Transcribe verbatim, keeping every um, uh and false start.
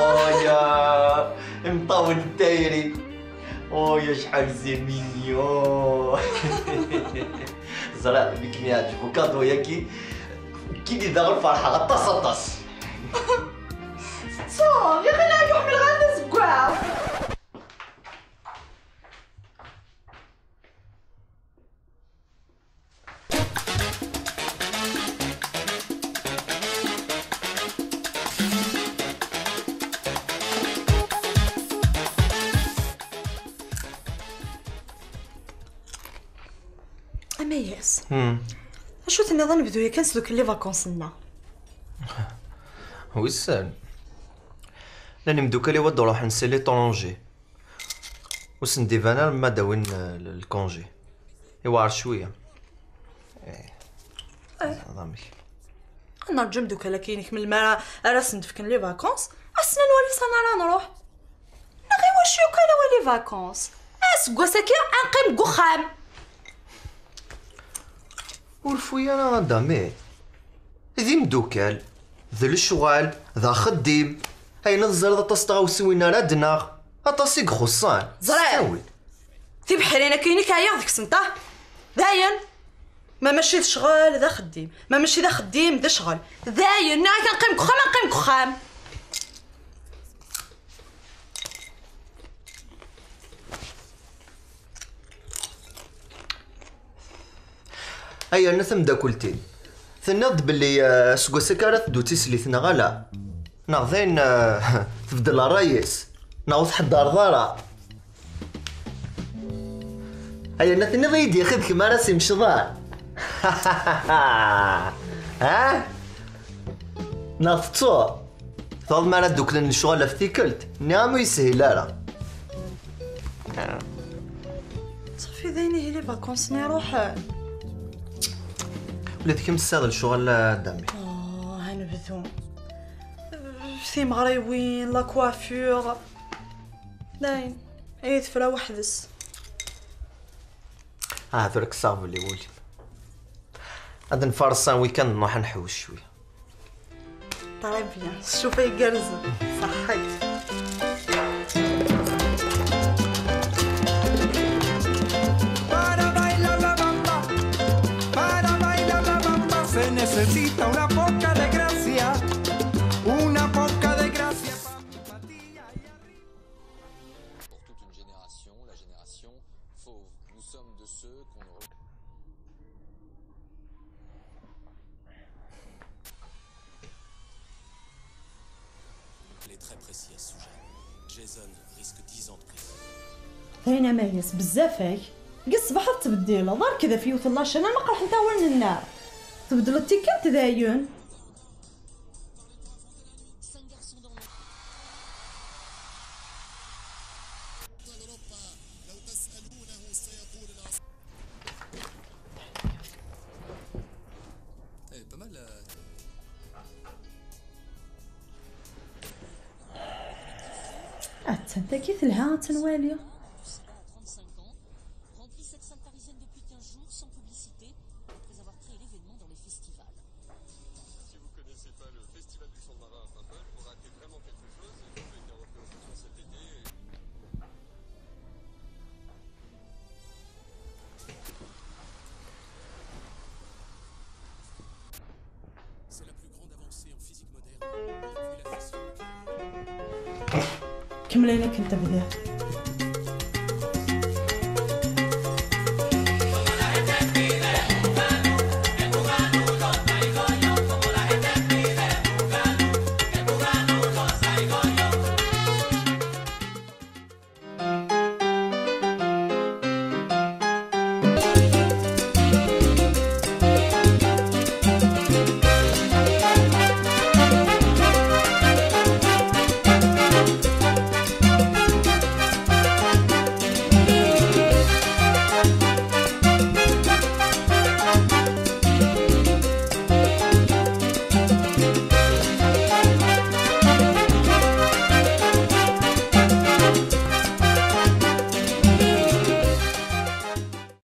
Oh ya, imeṭṭawen n tayri. Oh ya, acḥal c'est mignon. Ẓriɣ mi kem-yeɛǧeb ukadu-yagi, kini daɣen ferḥeɣ aṭas, aṭas. Tettuḍ, yaxi la yuḥmel ɣer tazeggaɣt. Amayas. Hmm. Acu tenniḍ ad nebdu yakan sdukkel les vacances-nneɣ? Wissen. Llan imeddukal-iw ad d-ruḥen si l'étranger. Ur sen-d-iban ara ma d-awin, eh, l-, lkunji. Iweɛer cwiya. Eh. Eh. Amek? Ad nerǧu imeddukal-agi-inek melmi ara, ara sen-d-fken les vacances. Ass-nni n walis ara nruḥ. Neɣ iwacu yakk ara awin les vacances? Aseggas-agi ad neqqim deg uxxam. Ur fwi ara a Dami. D imeddukal, d lecɣal, d axeddim. Ayen teẓriḍ aṭas n tɣawsiwin ara d-naɣ, aṭas i ixuṣṣan. Ẓriɣ. S ttawil. Tibeḥrin akka inek ɛyiɣ deg-sent, ah. Dayen. Ma mačči d ccɣel, d axeddim. Ma mačči d axeddim, d ccɣel. Dayen, nniɣ-ak ad neqqim deg uxxam, ad neqqim deg uxxam. Ay yerna tamdakelt-im, tenniḍ-d belli, eh, aseggas-agi ara teddu d tislit, neɣ ala? Neɣ dayen, eh, tbeddel ṛṛay-is? Neɣ ur tḥeddreḍ ara? Ay yerna tenniḍ-iyi-d yaxi d kemm ara s-imecḍan? Ha? Neɣ tettuḍ? Tɣaḍ mi ara dduklen lecɣal ɣef tikkelt, nniɣ-am ur yeshil ara. Ṣafi, d ayen ihi, les vacances-nni ruḥen. Ula d kemm tessaɣ lecɣal, a Dami. Oh, ad nebdu. Timeɣriwin, la coiffure. Dayen, ay tefra weḥd-s. Ah, tura kkseɣ belli wul-im. Ad nfaṛes un week-end, nruḥ ad nḥewwes cwiya. Très bien. Ccufa igerrzen. Ṣaḥḥit. Para bailar la bamba, para bailar la bamba se necesita una poca de gracia, una poca de gracia pa' mi patilla y arriba. Pour toute une génération, la génération fauve. Nous sommes de ceux qu'on ne re- Elle est très précis à ce sujet. Jason risque dix ans de prison. Dayen a Mayes, bezzaf-ak. Deg ṣṣbeḥ ad tbeddileḍ, arked ɣef yiwet n lačan, ama qerḥent-awen nneɣ. Tbeddleḍ tikkelt dayen. Eh, pas mal, euh. Attan tagi telha, ad tt-nwali. Remplit cette salle parisienne depuis quinze jours sans publicité, après avoir créé l'événement dans les festivals. Si vous connaissez pas le Festival du Champ de Marin à Paimpol, vous ratez vraiment quelque chose. Il faut faire une représentation cet été. C'est la plus grande avancée en physique moderne depuis la fission nucléaire. Kemmel ayen akken tebdiḍ.